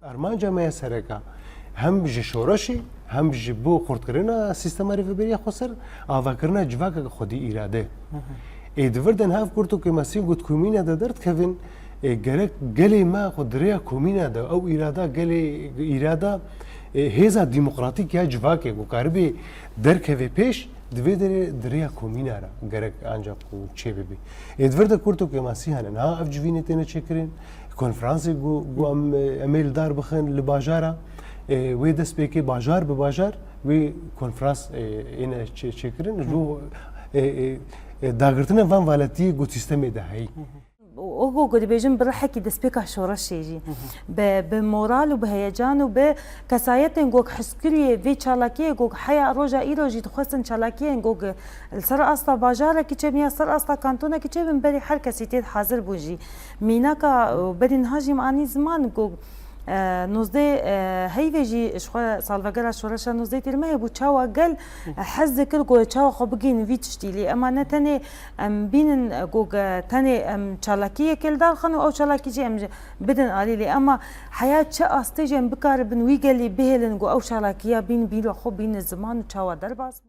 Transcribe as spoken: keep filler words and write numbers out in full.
Armanca me ya sereka hem ji şoreşê hem ji bo xurtkirina sîstema rêveberiya xweser avakirina civakeke xwedî îrade. Ê di vir de niha ev kurt û kêmasî ku di komîna de derdikevin, ê, gerek gelê me xwe di rêya komîna de ew îrada gelê îrada, ê, hêza demokratîk ya civakê ku karibe derkeve pêş, di vê derê di rêya komîna re gerek ancak ku çê bibe. Ê di vir de kurt û kêmasî hene. Niha ev civînê têne çêkirin, konferansê ku, ku em, em ê li dar bixin li bajara, ê, wê dest pê ke bajar bi bajar wê konferans, ê, êne çê-, çêkirin. Ji bo, ê, ê, ê, dagirtina van valetiyê ku sîstemê de heyî. û ku dibêjin bi rihekî destpêka şoreşê jî, bi, bi moral û bi heyecan û bi kesayetên ku hizkiriyê vê çalakiyê ku heya roja îro jî dixwestin çalakiyên ku li ser asta bajarekî çêbin ya ser asta kantonekî çêbin, berî her kesî tê hazir bû jî. Mînaka, û berî niha jî me anî ziman ku, e, nozdeh, e, heyvê jî ji xwe salvegera şoreşa nozdeh Tîrmehê bû, çawa gel, e, hez dikir ku çawa xwe bigihînin vî tiştî. Lê ema ne tenê em bînin, e, ku ge-, tenê em çalakiyekê li dar xin û ew çalakî jî em ji-, bidin alî. Lê ema heya çi astê jî em bikaribin wî gelî bihêlin ku ew çalakiya bîn bîra xwe bînin ziman û çawa derbas bin.